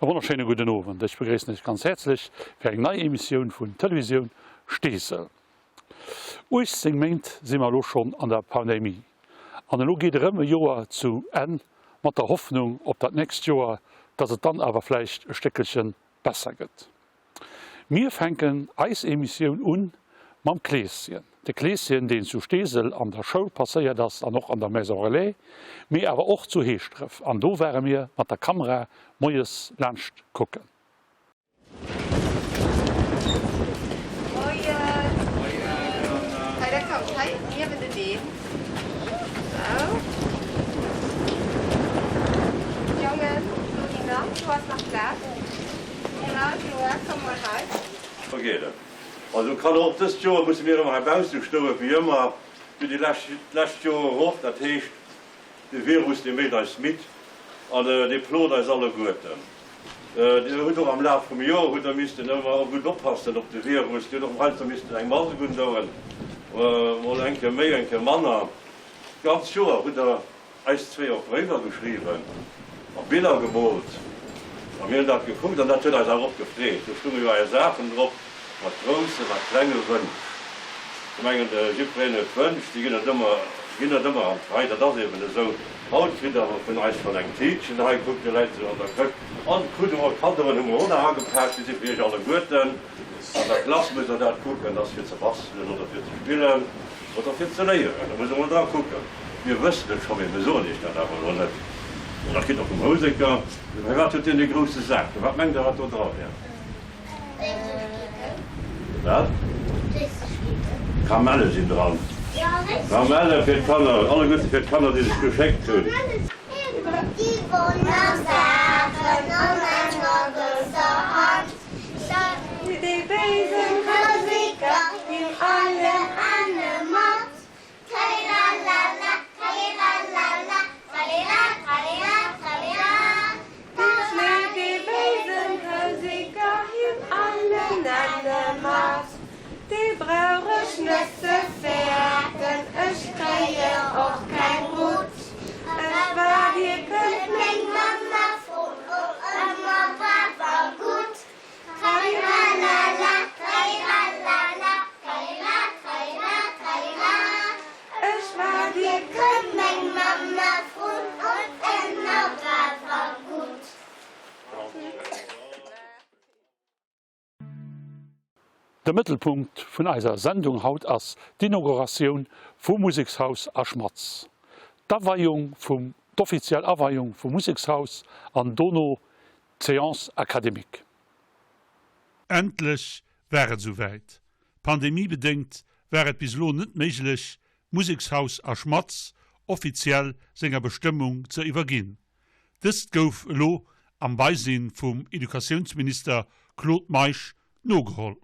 wonnerschéine gudden Owend. Ech begréissen Iech ganz häerzlech fir eng nei Emissioun vun Télévisioun Steesel. 18 Méint si mer elo schonn an der Pandemie an elo geet erëm e Joer zu Enn mat der Hoffnung op dat nächst Joer, dass et dann awer vläicht e Stéckelche besser gëtt. Mir fänken eis Emissioun un mam Kleeschen. De Kleeschen, deen zu Steesel an der Schoul passéiert ass an och an der Maison Relais, mee awer och zu Heeschdref. An do ware mir mat der Kamera moies laanscht kucken. Moien! Hei, da kommt hei niewenteneen. Sou. Jongen, dohinner, do ass nach Plaz. Vergeet et. Also kann och dëst Joer musse mir erëm heibausse stoen, wéi ëmmer, wéi déi lescht Joer och. Dat heescht, de Virus, dee mécht eis midd an dee plot eis alleguerten. Dir hutt och am Laf vum Joer hutt Der missten ëmmer gutt oppassen op de Virus. Dir hutt och heiansdo missten eng Mask undoen, mol eng Kéier méi, eng Kéier manner. D'ganz Joer hutt Der Eis zwéi och Bréiwer geschriwwen a Biller gemoolt a mir hunn dat gekuckt an dat huet eis awer och gefreet. Do stunge jo är Saachen drop mat groussen a klenge Wënsch. Ech mengen, jiddwereen huet Wënsch, déi ginn net ëmmer, ginn net ëmmer an d'Rei, dat ass eben esou. Haut kritt der awer vun eis schonn eng Tiitchen hei, kuckt, do läit se an der Këscht. An Kaddoen hu mer och nach agepaakt, déi si fir iech alleguerten. An der Klass musst der dat kucken, dat ass fir ze bastelen oder fir ze spillen. Oder fir ze léieren, da muss e mol dra kucken. Mir wëssen et scho, mee mir soen Iech dat awer elo net. An da kritt Der vum Houseker, Firwat huet deen dee grousse Sak do? Wat mengt Der, wat do dra wär? Séissegkeeten. Wat? Séissegkeeten. Kamelle sinn dran. Kamelle fir d'Kanner, alleguerte fir d'Kanner, déi sech geschéckt hunn. Déi Wonnersaachen an enger grousser Hand. Dee béisen Houseker him alle Enne mat. Traliralala, traliralala, tralira, tralira, tralira. Du schléit dee béisen Houseker him allen Enne mat. Dee brauch ech net ze fäerten, ech kréien och keng Rutt. Ech war, dir kënnt meng Mamma froen, och ëmmer brav a gutt. Traliralala, traliralala, tralira, tralira, tralira. Ech war, dir kënnt meng Mamma froen, och ëmmer brav a gutt. De Mëttelpunkt vun eiser Sendung haut ass d'Inauguratioun vum Musekshaus A Schmatz, d'Aweiung vum, d'offiziell Aweiung vum Musekshaus an dono d'Séance académique. Endlech war et esouwäit! Pandemiebedéngt war et bis elo net méiglech, d'Musekshaus A Schmatz offiziell senger Bestëmmung ze iwwerginn. Dëst gouf elo am Beisinn vum Educatiounsminister Claude Meisch nogeholl.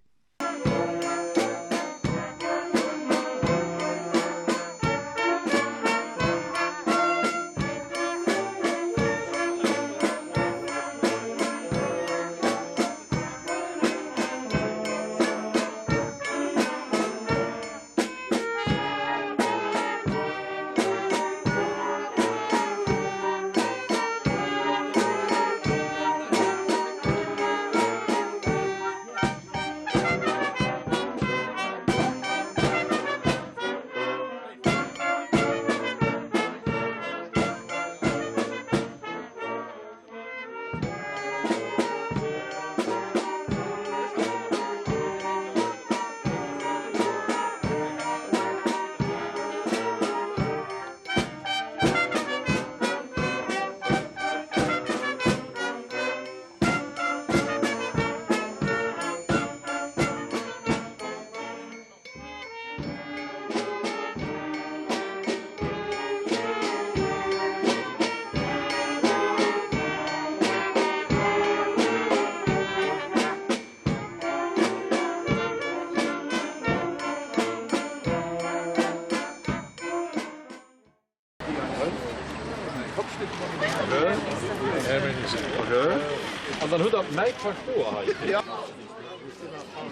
An dann hutt der mäi Paschtouer hei.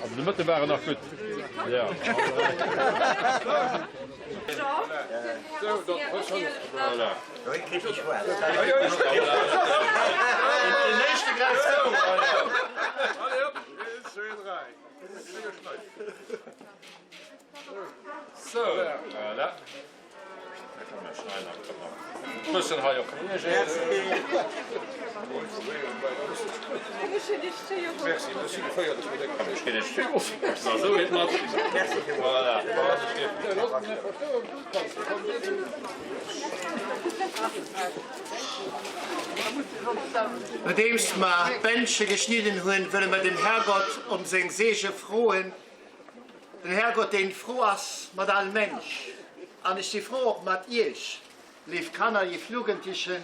Also de Mëtte war en nach gutt. Nodeems mer d'Bändche geschnidden hunn, wëlle mer dem Herrgott ëm seng Seege froen. Den Herrgott, deen frou ass mat all Mensch. An ech si frou och mat iech, léif Kanner, léif Jugendlichen,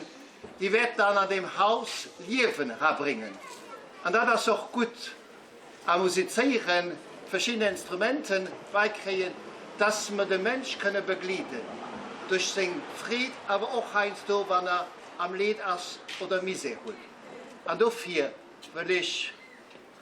déi wäert dann an deem Haus Liewen erabréngen. An dat ass och gutt. A musizéieren, verschidden Instrumenten beikréien, dass mer de Mensch kënne begleeden duerch seng Freed, awer och heiansdo wann er am Leed ass oder Misär huet. An dofir wëll ech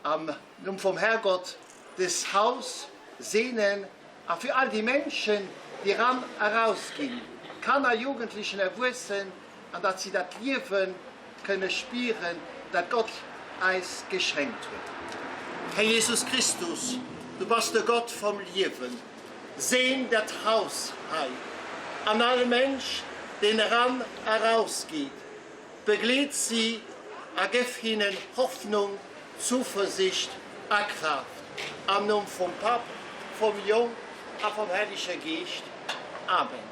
am Numm vum Herrgott des Haus seenen a fir all déi Menschen, déi ran a raus ginn, Kanner, Jugendlichen, Erwuessen, an datt si dat Liewe kënne spieren, dat Gott eis geschenkt huet. Här Jesus Christus, du bass de Gott vom Liewen. Seen dat Haus hei an all Mensch, deen eran a raus geet. Begleet si a gëff hinnen Hoffnung, Zuversicht a Kraaft. Am Numm vum Papp, vum Jong a vum Hellege Geescht. Amen.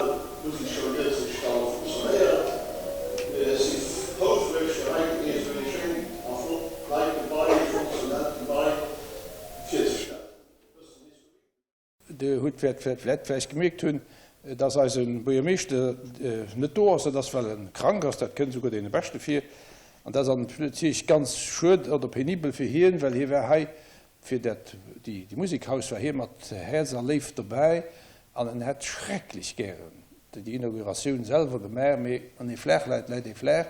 D'Musekschoul Ielzecht da funktionéiert. Mir si houfreg fir hei nees esou ee schéint a flott neit Gebai, funktionellt Gebai virzestellen. Dir hutt wäert vläicht gemierkt hunn, dass eise Buergermeeschter net do ass. Dat ass, well e krank ass. Dat kënnt esouguer deene Beschte vir. An dat ass natierlech ganz schued oder penibel fir hien, well hie war hei fir dat, déi Musekhaus war hie mat Häerz a Léift dobäi an en hätt schrecklech gären déi Inauguratioun selwer gemaach. Mee wann ee flaach läit, läit ee flaach.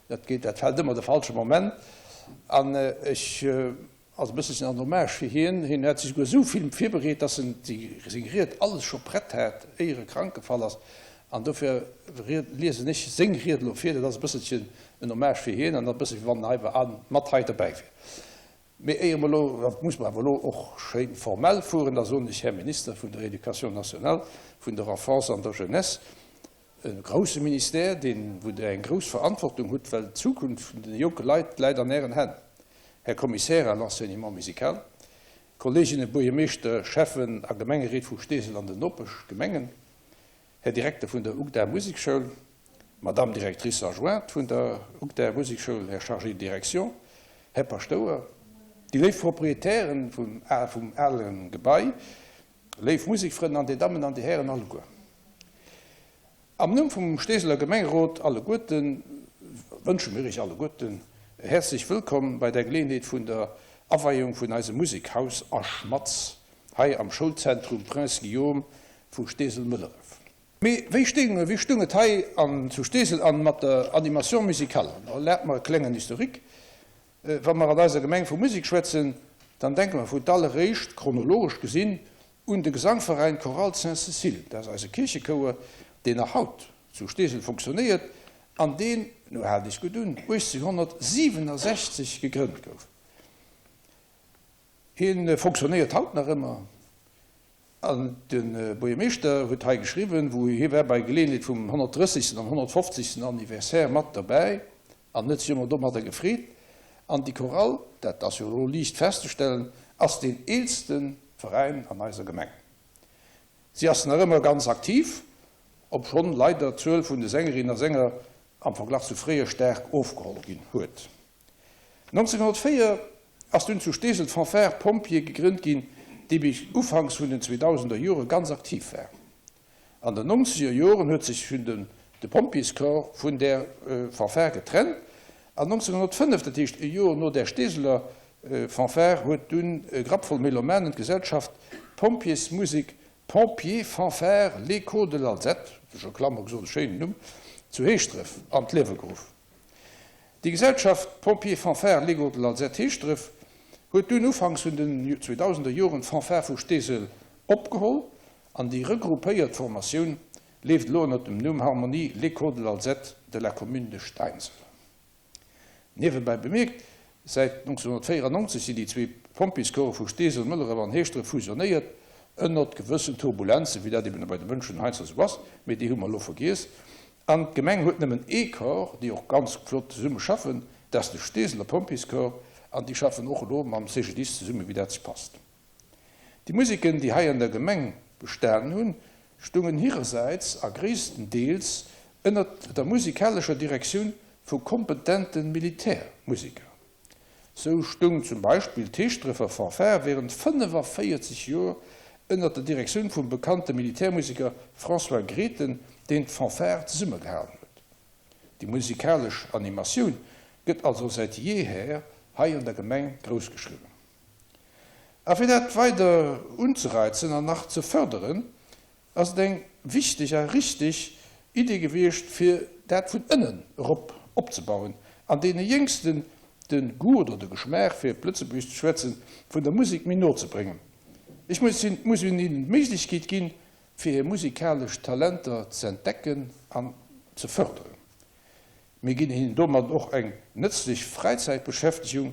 Dat geet, dat fält ëmmer de falsche Moment. An ech. Ass e bësselchen en Hommage fir hien. Hien hat sech esouguer esou vill virbereet, dass en seng Ried alles scho prett hat, éier e krank gefall ass. An dofir liesen ech seng Ried elo vir. Dat ass e bësselchen en Hommage fir hien an e bësse wéi wann en hei war a mat hei derbäi wier. Mee éier mer elo, dat muss mer awer elo och schéin formell fueren, da soen ech, Här Minister vun der Éducation nationale, vun der Enfance an der Jeunesse, e grouse Ministère, deen, wou Der eng grouss Verantwortung hutt, well d'Zukunft vun de jonke Leit läit an Ären Hänn, Här Commissaire à l'enseignement musical, Kolleeginnen, Buergermeeschter, Schäffen a Gemengeréit vu Steesel an den Nopeschgemengen, Här Direkter vun der UGDA Musekschoul, Madame Directrice adjointe vun der UGDA Musekschoul, Här Chargé de direction, Här Paschtouer, déi léif Proprietären vum ale Gebai, Léif Musikfrënn an Dir Dammen an Dir Hären alleguer. Am Numm vum Steeseler Gemengerot alleguerten wënsche mir Iech alleguerten häerzlech wëllkomm bei der Geleeënheet vun der Aweiung vun eisem Musekhaus A Schmatz hei am Schoulzentrum Prince Guillaume vu Steesel-Mëlleref. Mee wéi sting, wéi stung et hei an zu Steesel an mat der Animation musicale? Erlaabt mer e klengen Historique. Wa mer an eiser Gemeng vu Musek schwätzen, dann denke mer vu d'alleréischt, chronologesch gesinn, un de Gesangveräin Chorale Sainte-Cécile. Dat ass eise Kierchechouer, deen nach haut zu Steesel fonctionnéiert an deen, nu haalt Iech gutt un, 1867 gegrënnt gouf. Hie fonctionnéiert haut nach ëmmer. An de Buergermeeschter huet hei geschriwwen, wou hie war bei Geleeënheet vum 130. an 150. Anniversaire mat derbäi an huet sech ëmmer domadder gefreet. An déi Chorale, dat ass jo elo liicht festzestellen, ass deen eelste Veräin an eiser Gemeng. Si ass nach ëmmer ganz aktiv, obschonn leider d'Zuel vun de Sängerinnen a Sänger am Verglach zu fréier staark ofgeholl ginn huet. 1904 ass dunn zu Steesel d'Fanfare Pompjee gegrënnt ginn, déi bis ufanks vun den 2000er Jore ganz aktiv war. An den nonzeger Joren huet sech vun den de Pompjeescorps vun där Fanfare getrennt an 1905, dat heescht e Joer no där Steeseler Fanfare, huet dunn e Grapp voll Melomanen d'Gesellschaft Pompjeesmusek. Pompiers Fanfare L'Echo de l'Alzette, ech a Klammer gesot, e schéinen Numm, zu Heeschdref an d'Liewe geruff. Déi Gesellschaft Pompiers Fanfare L'Echo de l'Alzette Heeschdref huet dunn ufanks vun den 2000er Joren d'Fanfare vu Steesel opgeholl an déi regroupéiert Formatioun leeft elo ënner dem Numm Harmonie L'Echo de l'Alzette de la Commune de Steinsel. Niewebäi bemierkt, Säit 1994 sinn déi zwee Pompjeescorpse vu Steesel, Mëlleref an Heeschdref fusionéiert, ënnert gewëssen Turbulenzen, wéi dat eben bei de Mënschen heiansdo esou ass, mee déi hu mer elo vergiess. An d'Gemeng huet nëmmen ee Corps, déi och ganz flott zesumme schaffen, dat ass de Steeseler Pompjeescorps, an déi schaffen och elo mam CGDIS zesumme wéi dat sech passt. Déi Museken, déi hei an der Gemeng bestanen hunn, stungen hirersäits a gréisstendeels ënnert der musikalescher Direktioun vu kompetente Militärmuseker. Sou stung zum Beispill d'Heeschdrefer Fanfare während 45 Joer ënnert der Direktioun vum bekannte Militärmuseker François Grethen, deen d'Fanfare zesummegehalen huet. Déi musikalesch Animatioun gëtt also säit jeeher hei an der Gemeng groussgeschriwwen. A fir dat weider unzereizen an nach ze förderen, ass et eng wichteg a richtig Idee gewiescht, fir dat vun ënnen erop opzebauen an deene Jéngsten de Goût oder de Geschmaach, fir op Lëtzebuergesch ze schwätzen, vun der Musek méi no ze bréngen. Ech muss muss un hinnen d'Méiglechkeet ginn, fir hir musikalesch Talenter z'entdecken an ze förderen. Mir ginn hinnen domat och eng nëtzlech Fräizäitbeschäftegung,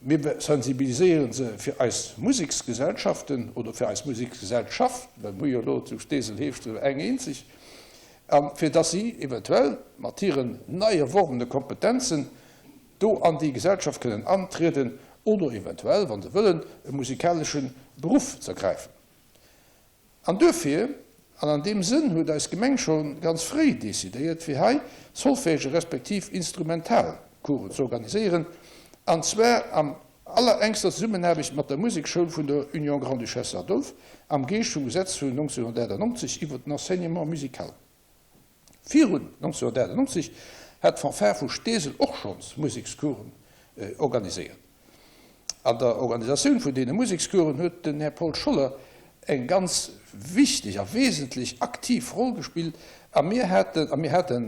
Mir sensibiliséiere se fir eis Museksgesellschaften oder fir eis Museksgesellschaft, well mir hu jo elo zu Steesel-Heeschdref eng eenzeg, a fir dass si eventuell mat hiren nei erworwene Kompetenzen do an déi Gesellschaft kënnen antrieden oder eventuell, wa se wëllen, e musikalesche Beruff z'ergräifen. An duerfir, an an deem Sënn huet eis Gemeng scho ganz fréi decidéiert, fir hei Solfège respektiv Instrumentalcoursen ze organiséieren, an zwar am allerengster Zesummenaarbecht mat der Musekschoul vun der Union Grande-Duchesse Adolphe am Geescht vum Gesetz vun 1998 iwwert den Enseignement musical. Virun 1998 hat d'Fanfare vu Steesel och schonns Musekscoursen organiséiert. An der Organisatioun vun deene Musekscoursen huet den Här Paul Scholler eng ganz wichteg a wesentlech aktiv Roll gespillt a mir haten a mir hate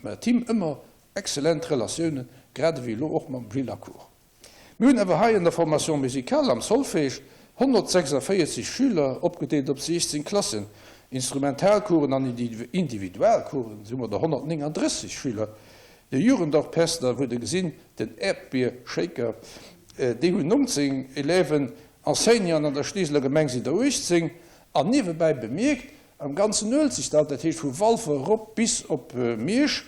mat him ëmmer excellent Relatiounen, grad ewéi elo och mam Gilles Lacour. Mir hunn awer hei an der Formation musicale am Solfège 146 Schüler, opgedeelt op 16 Klassen, Instrumentalcoursen an Individualcoursen si mer der 139 Schüler. De Jugendorchester, hutt Der gesinn, den Äerdbier-Shaker, déi hunn 19 Élèven, Enseignanten an der Steeseler Gemeng sinn der 18 an niewebäi bemierkt, Am ganzen Uelzechtdall, dat heescht vu Walfer erop bis op Miersch,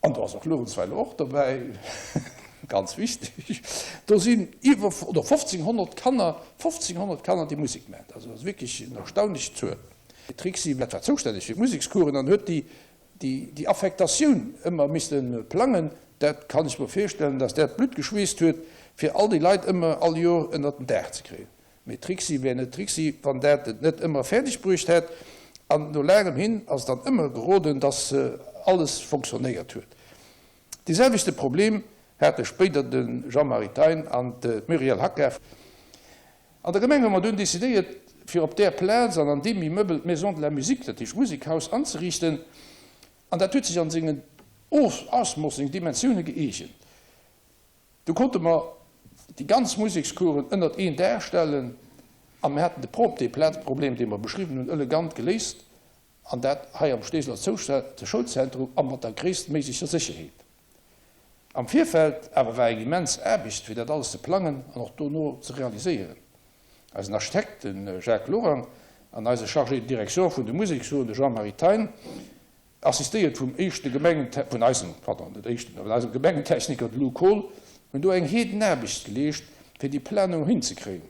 an do ass och Luerenzweiler och dobäi, ganz wichteg, do sinn iwwer oder 1.500 Kanner, 1.500 Kanner, déi Musek maachen. Also dat ass wierklech eng erstaunlech Zuel. D'Trixi war zoustänneg fir d'Musekscoursen an huet déi, déi Affektatioun ëmmer misste plangen. Dat kann ech mer virstellen, dass dat Blutt geschweesst huet, fir all déi Leit ëmmer all Joer ënnert den Daach ze kréien. Mee Trixi wär net Trixi, wann dat et net ëmmer fäerdeg bruecht hätt. An no laangem Hin ass et dann ëmmer geroden, dass alles fonctionnéiert huet. Dee selwechte Problem hate spéider de Jean-Marie Thein an d'Muriel Hacquard. An der Gemeng hu mer dunn decidéiert, fir op där Plaz an an deem Immeuble d'Maison de la Musique, dat heescht Musekhaus, anzeriichten. An dat huet sech an sengen Ausmoossen, sengen Dimensioune gëeegent. Do konnte mer déi ganz Musekscoursen ënnert een Daach stellen a mir haten de Prob, dee Plazproblem, dee mer beschriwwen hunn, elegant geléist an dat hei am Steeseler Schoulzentrum a mat der gréisstméiglecher Sécherheet. Am Virfeld awer war eng immens Aarbecht, fir dat alles ze plangen an och dono ze realiséieren. Eisen Architekt, de Jacques Lorang, an eise Chargé de direction vun de Musekscoursen, de Jean-Marie Thein, assistéiert vum éischte Gemengen, vun eisem, pardon, net éischten, mä vun eisem Gemengentechniker, de Lou Kohl, hunn do eng Heedenaarbecht geleescht, fir déi Planung hinzekréien.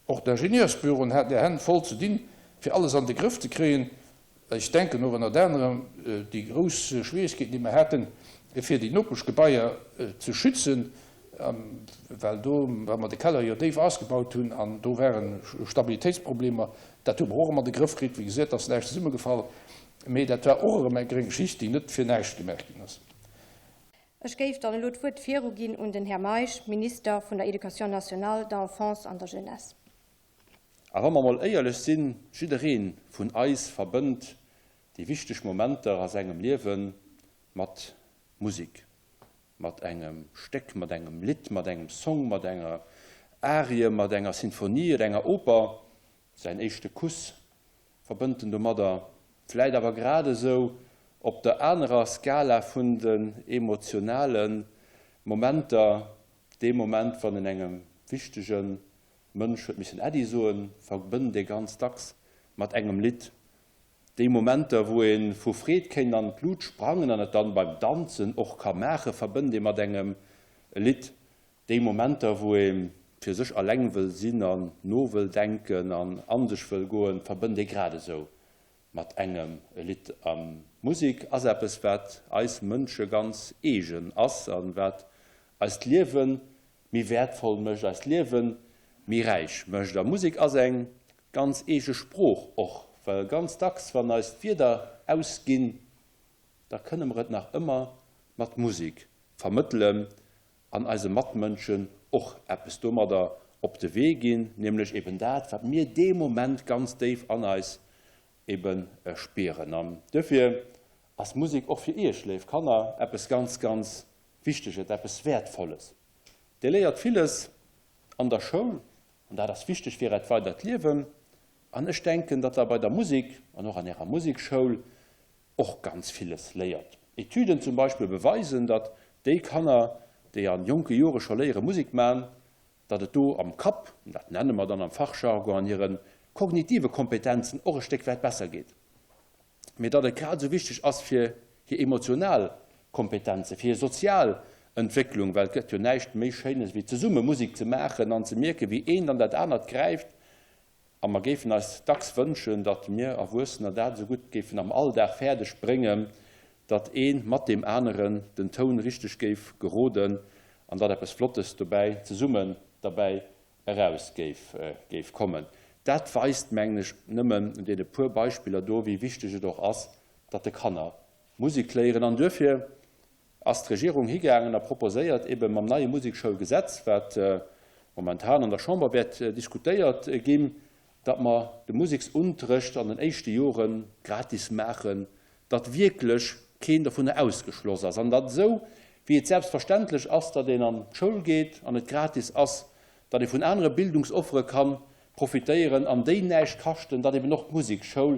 Och d'Ingenieursbüroen haten hir Hänn voll ze dinn, fir alles an de Grëff ze kréien. Ech denken och ënnert anerem déi grouss Schwierigkeeten, déi mer haten, fir déi Nopeschgebaier ze schützen, well do, well mer de Keller jo déif ausgebaut hunn an do ware Stabilitéitsproblemer. Dat hu mer och erëm an de Grëff kritt. Wéi gesot, ass näischt zesummegefall. Mee dat war och erëm eng gréng Geschicht, déi net fir näischt gemaach ginn ass. Ech géif dann elo d'Wuert viruginn un den Här Meisch, Minister vun der Éducation nationale, der Enfance an der Jeunesse. A wa mer mol éierlech sinn, jidderee vun eis verbënnt déi wichteg Momenter a sengem Liewe mat Musek, mat engem Stéck, mat engem Lidd, mat engem Song, mat enger Arie, mat enger Sinfonie oder enger Oper. Säin éischte Kuss verbënnt en domadder, vläit awer grad esou op der anerer Skala vun den emotionale Momenter, dee Moment, wann en engem wichtege Mënsch huet missen Äddi soen, verbënnt ee ganz dacks mat engem Lidd. Déi Momenter, wou ee vu Freed kéint an d'Lut sprangen an et dann beim Danzen och ka maachen, verbënnt ee mat engem Lidd. Déi Momenter, wou ee fir sech alleng wëll sinn an no wëll denken an an sech wëll goen, verbënnt ee grad esou mat engem Lidd. A Musek ass eppes, wat eis Mënsche ganz eegen ass a wat eist Liewe méi wäertvoll mécht, eist Liewe méi räich mécht. A Musek ass eng ganz eege Sprooch och, well ganz dacks, wann eis d'Wierder ausginn, da kënne mer et nach ëmmer mat Musek vermëttelen an eise Matmënschen och eppes domadder op de Wee ginn, nämlech eben dat, wat mir dee Moment ganz déif an eis ebe spieren. An duerfir ass Musek och fir Iech, léif Kanner, eppes ganz, ganz Wichteget, eppes Wäertvolles. Dir léiert villes an der Schoul, an dat ass wichteg fir äert weidert Liewen. An ech denken, datt der bei der Musek an och an ärer Musekschoul och ganz villes léiert. Etüden zum Beispill beweisen, datt déi Kanner, déi an jonke Jore scho léiere Musek man, datt et do am Kapp, dat nenne mer dann am Fachjargon, an hire kognitive Kompetenzen och e Stéck wäit besser geet. Mee datt et grad esou wichteg ass fir hir emotional Kompetenzen, fir hir sozial Entwécklung, well et gëtt jo näischt méi Schéines wéi zesumme Musek ze maachen an ze mierken, wéi eent an dat anert gräift. A mer géifen eis dacks wënschen, datt mir Erwuessener dat esou gutt géifen am Alldag fäerdeg bréngen, datt ee mat deem aneren den Toun richteg géif geroden an datt eppes Flottes dobäi zesummen derbäi eraus géif géif kommen. Dat weist, mengen ech, nëmmen un deene puer Beispiller do, wéi wichteg et och ass, datt de Kanner Musek léieren. An duerfir ass d'Regierung higaangen a proposéiert ebe mam neie Musekschoulgesetz, wat momentan an der Chamber wäert diskutéiert ginn, datt mer de Museksunterrecht an den éischte Jore gratis maachen, datt wierklech keen dovunner ausgeschloss ass an datt esou wéi et selbstverständlech ass, datt een an d'Schoul geet an et gratis ass, datt ee vun anere Bildungsoffere ka profitéieren an déi näischt kaschten, datt eben och d'Musekschoul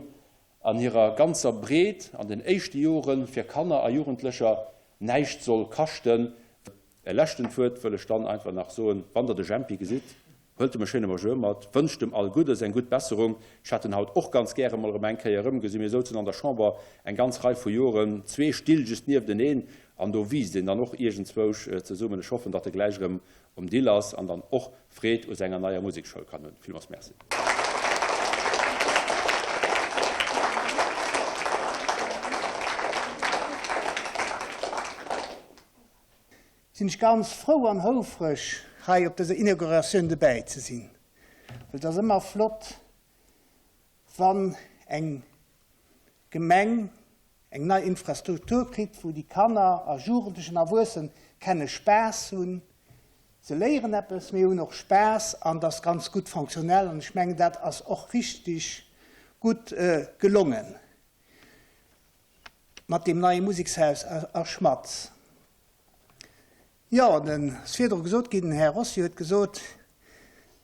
an hirer ganzer Breet an den éischte Jore fir Kanner a Jugendlecher näischt soll kaschten. E leschtent Wuert wëll ech dann einfach nach soen, Wann Der de Jempi gesitt, huelt em e schéine Bonjour mat, wënscht em all Guddes, eng gutt Besserung. Ech hätt en haut och ganz gäre mol erëm eng Kéier erëmgesinn. Mir souzen an der Chamber eng ganz Rei vu Joren, zwee Still just niefteneen, an do wiisst een dann och iergendzwousch zesummen. Ech hoffen, datt e gläich erëm um Dill ass an dann och Freed u senger neier Musekschoul kann hunn. Villmools Merci. Sinn ech ganz frou an houfreg hei op dëser Inauguratioun dobäi ze sinn, well et ass ëmmer flott wann eng Gemeng eng nei Infrastruktur kritt, wou déi Kanner a Jugendlechen, Erwuessen kenne Spaass hunn. Se léieren eppes, mee hunn och Spaass an et ass ganz gutt fonctionnel an ech mengen, dat ass och richtig gutt gelongen mat deem neie Musekshaus a Schmatz. Jo, et ass virdru gesot ginn, den Här Rossi huet gesot,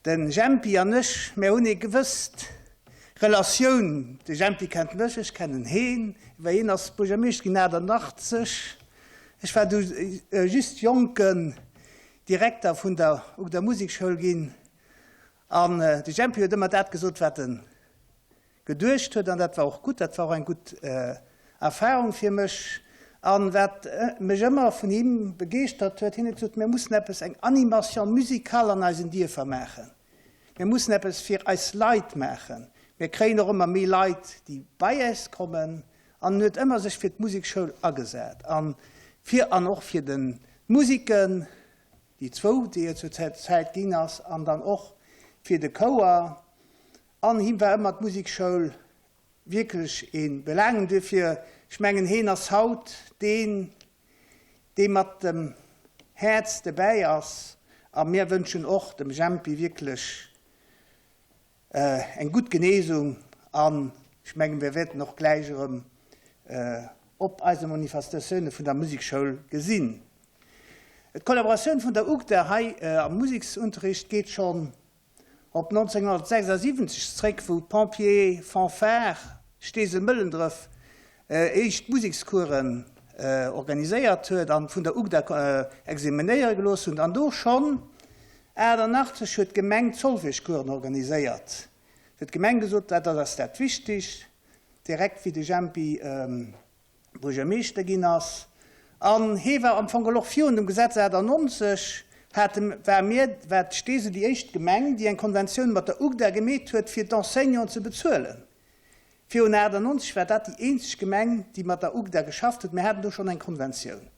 de Jempi an ech, mär hunn ee gewësst Relatioun. De Jempi kennt mech, ech kennen heen, well hien ass Buergermeeschter ginn 88. Ech war du just jonken Direkter vun der Uerder Musekschoul ginn an de Jempi huet ëmmer dat gesot, wat en Geduecht huet, an dat war och gutt, dat war och eng gutt Erfahrung fir mech. An wat mech ëmmer vun him begeeschtert huet, hien huet gesot, mir mussen eppes, eng Animation musicale an eisen Dierfer maachen, mir mussen eppes fir eis Leit maachen, mir kréien och ëmmer méi Leit, déi bei äis kommen. An en huet ëmmer sech fir d'Musekschoul agesat an fir an och fir den d'Musiken, déi zwou, déi et zur Zäit ginn ass, an dann och fir de Chouer. An him war ëmmer d'Musikschoul wierklech ee Belaangen. Duerfir, ech mengen, heen ass haut deen, dee mat dem Häerz debäi ass. A mir wënschen och dem Jempi wierklech. eng gutt Genesung an ech mengen, mir wäerten och gläich erëm op eise Manifestatioune vun der Musekschoul gesinn. D'Kollaboratioun vun der UGDA hei am Museksunterricht geet schonn op 1976 zréck, wou d'Pompiers Fanfare Steesel-Mëllendref éischt Musekscoursen organiséiert huet an vun der UGDA examinéiere gelooss hunn. An do schonn 88 huet d'Gemeng d'Solfège-Coursen organiséiert. Huet d'Gemeng gesot, dat ass dat Wichtigst, direkt wéi de Jempi Buergermeeschter ginn ass, an hee war am Fong geholl och virun dem Gesetz 98, hate, war mir, war d'Steesel déi éischt Gemeng, déi eng Konventioun mat der UGDA gemeet huet, fir d'Enseignanten ze bezuelen. Virun 98 war dat déi eenzeg Gemeng, déi mat der UGDA geschafft huet. Mir haten do schonn eng Konventioun.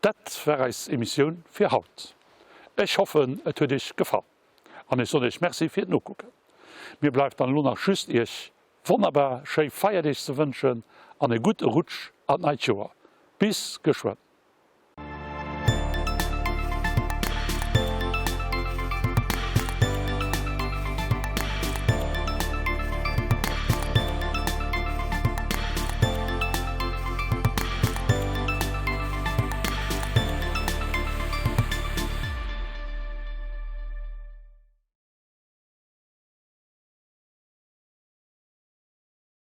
Dat war eis Emissioun fir haut. Ech hoffen et huet iech gefall an ech soen iech Merci fir d'Nokucken. Mir bleift dann elo nach just iech wonnerbar schéi Feierdeeg ze wënschen an e gudde Rutsch an d'neit Joer. Bis geschwënn.